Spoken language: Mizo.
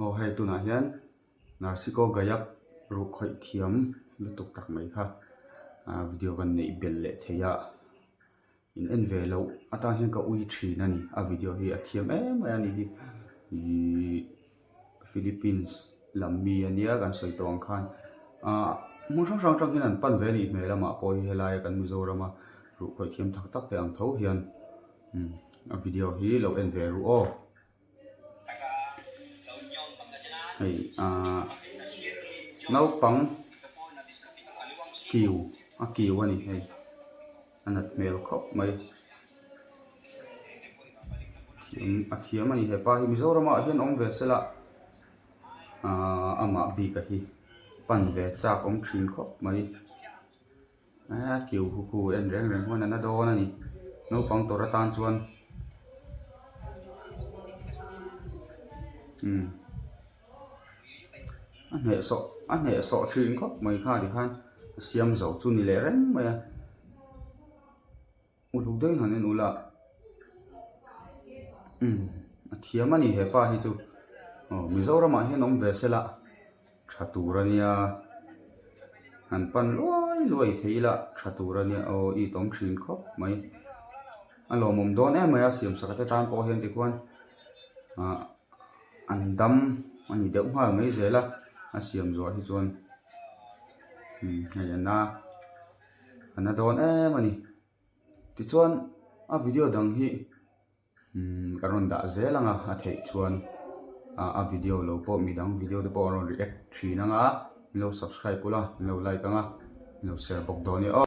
Aw hei tunah hian Narsico Gayak ruh khawih thiam lutuk tak mai kha ah video kan neih belh leh thei a in en ve loh atan hian ka ui thin a ni a video hi a thiam em mai a ni hi ihh Philippines lam mi a nia kan sawi tawh ang khan ah hmun hrang hrang atang hian an pan ve a nih hmel amah pawh hi helai kan Mizoram a ruh khawih thiam tak tak te ang tho hian umm a video hi lo en ve ru aw. Hei ahh naupang kiu a kiu a ni hei a nat hmel khawp mai thiam a thiam a ni hepa hi Mizoram ah hian awm ve sela ahh amah bik a hi pan ve chak awm thin khawp mai. A kiu hu hu en reng reng huan a na dawn a ni naupang tawrh atan chuan umm a hnehsawh a hnehsawh thin khawp mai kha tikhan a siam zo chu ni leh reng mai a uluk deuhin han en ula umm a thiam a ni hepa hi chu aw Mizoram ah hian awm ve sela tha tur a nia han pan luai luai thei ila tha tur a nia aw it awm thin khawp mai a lawmawm dawn em mai a siam sak te tan pawh hian tikhuan ah an dam a ni deuh nghal mai zel a a siam zawh hi chuan umm hei an a a na dawn em a ni tichuan a video dang hi umm ka rawn dah zel ang a a theih chuan ah a video lo pawh midang video te pawh a rawn react thin ang a min lo subscribe ula min lo like ang a min lo share bawk dawn e aw.